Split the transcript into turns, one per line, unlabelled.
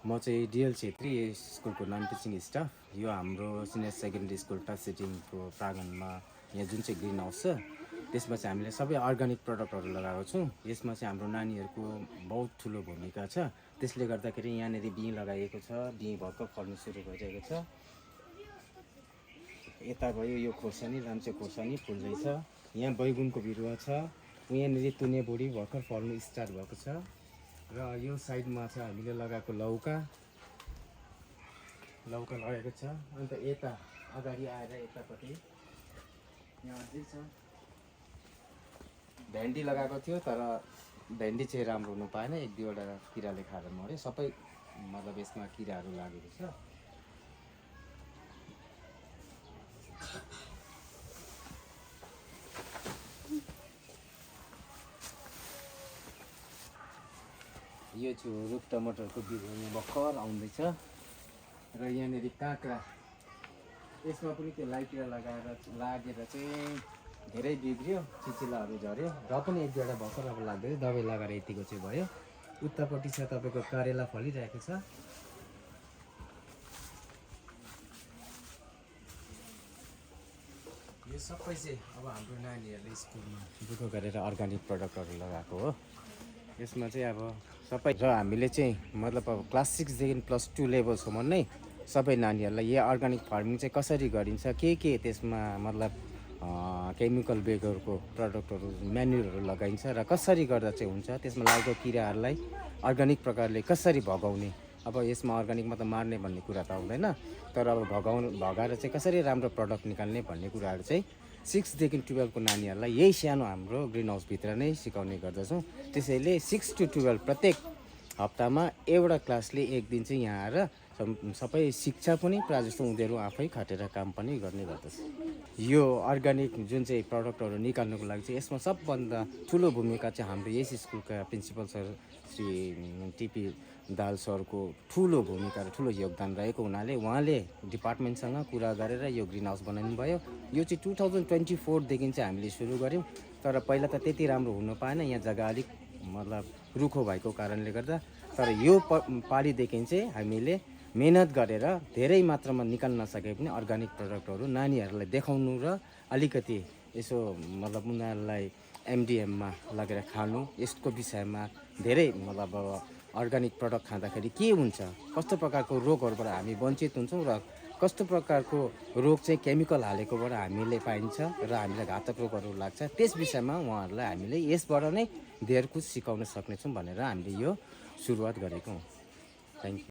म चाहिँ डिएल छेत्री स्कुलको नन टिचिङ स्टाफ। यो हाम्रो सिनियर सेकेन्डरी स्कुल टच सिटिङको प्राङ्गणमा यहाँ जुन चाहिँ ग्रिन हाउस छ त्यसमा चाहिँ हामीले सबै अर्ग्यानिक प्रडक्टहरू लगाएको छौँ। यसमा चाहिँ हाम्रो नानीहरूको बहुत ठुलो भूमिका छ। त्यसले गर्दाखेरि यहाँनिर बिँ लगाइएको छ, बिँ भर्खर फल्नु सुरु भइरहेको छ। यता भयो यो खोर्सानी, लाम्चे खोर्सानी फुल्दैछ। यहाँ बैगुनको बिरुवा छ। यहाँनिर तुने बोडी भर्खर फल्नु स्टार्ट भएको छ। र यो साइडमा छ हामीले लगाएको लौका लगाएको छ। अन्त यता अगाडि आएर यतापट्टि यहाँ अझै छ भेन्डी लगाएको थियो, तर भेन्डी चाहिँ राम्रो हुनु पाएन। एक दुईवटा किराले खाएर मऱ्यो। सबै मतलब यसमा किराहरू लागेको छ। यो चाहिँ रुख टमाटरको बिरुवा भर्खर आउँदैछ। र यहाँनिर काँक्रा, यसमा पनि त्यो लाइटिरा लागेर चाहिँ धेरै बिग्रियो, चिचिलाहरू झऱ्यो। र पनि एक दुईवटा भर्खर अब लाग्दै दबाई लगाएर यतिको चाहिँ भयो। उतापट्टि छ तपाईँको करेला फलिरहेको छ। यो सबै चाहिँ अब हाम्रो नानीहरूले स्कुलमा दुःख गरेर अर्ग्यानिक प्रडक्टहरू लगाएको हो। यसमा चाहिँ अब सबै र हामीले चाहिँ मतलब अब क्लास 6देखि +2 लेभलसम्म नै सबै नानीहरूलाई यो अर्ग्यानिक फार्मिङ चाहिँ कसरी गरिन्छ, के त्यसमा मतलब केमिकल बेगरको प्रडक्टहरू म्यान्युरहरू लगाइन्छ र कसरी गर्दा चाहिँ हुन्छ, त्यसमा लागेको किराहरूलाई अर्ग्यानिक प्रकारले कसरी भगाउने। अब यसमा अर्ग्यानिकमा त मार्ने भन्ने कुरा त आउँदैन, तर अब भगाएर चाहिँ कसरी राम्रो प्रडक्ट निकाल्ने भन्ने कुराहरू चाहिँ 6देखि 12को नानीहरूलाई यही सानो हाम्रो ग्रिन हाउसभित्र नै सिकाउने गर्दछौँ। त्यसैले 6 to 12 प्रत्येक हप्तामा एउटा क्लासले एक दिन चाहिँ यहाँ आएर सबै शिक्षा पनि प्रायः जस्तो उनीहरू आफै खटेर काम पनि गर्ने गर्दछ। यो अर्ग्यानिक जुन चाहिँ प्रडक्टहरू निकाल्नुको लागि चाहिँ यसमा सबभन्दा ठुलो भूमिका चाहिँ हाम्रो यस स्कुलका प्रिन्सिपल सर श्री टिपी दाल सरको ठुलो भूमिका र ठुलो योगदान रहेको हुनाले उहाँले डिपार्टमेन्टसँग कुरा गरेर यो ग्रिन हाउस बनाउनु भयो। यो चाहिँ 2024देखि चाहिँ हामीले सुरु गऱ्यौँ, तर पहिला त त्यति राम्रो हुन पाएन। यहाँ जग्गा अलिक मतलब रुखो भएको कारणले गर्दा। तर यो पालिदेखि चाहिँ हामीले मेहनत गरेर धेरै मात्रामा निकाल्न नसके पनि अर्ग्यानिक प्रडक्टहरू नानीहरूलाई देखाउनु र अलिकति यसो मतलब उनीहरूलाई एमडिएममा लगेर खानु, यसको विषयमा धेरै मतलब अर्ग्यानिक प्रडक्ट खाँदाखेरि के हुन्छ, कस्तो प्रकारको रोगहरूबाट हामी वञ्चित हुन्छौँ र कस्तो प्रकारको रोग चाहिँ केमिकल हालेकोबाट हामीले पाइन्छ र हामीलाई घातक रोगहरू लाग्छ, त्यस विषयमा उहाँहरूलाई हामीले यसबाट नै धेर कुछ सिकाउन सक्नेछौँ भनेर हामीले यो सुरुवात गरेको हौँ। Thank you.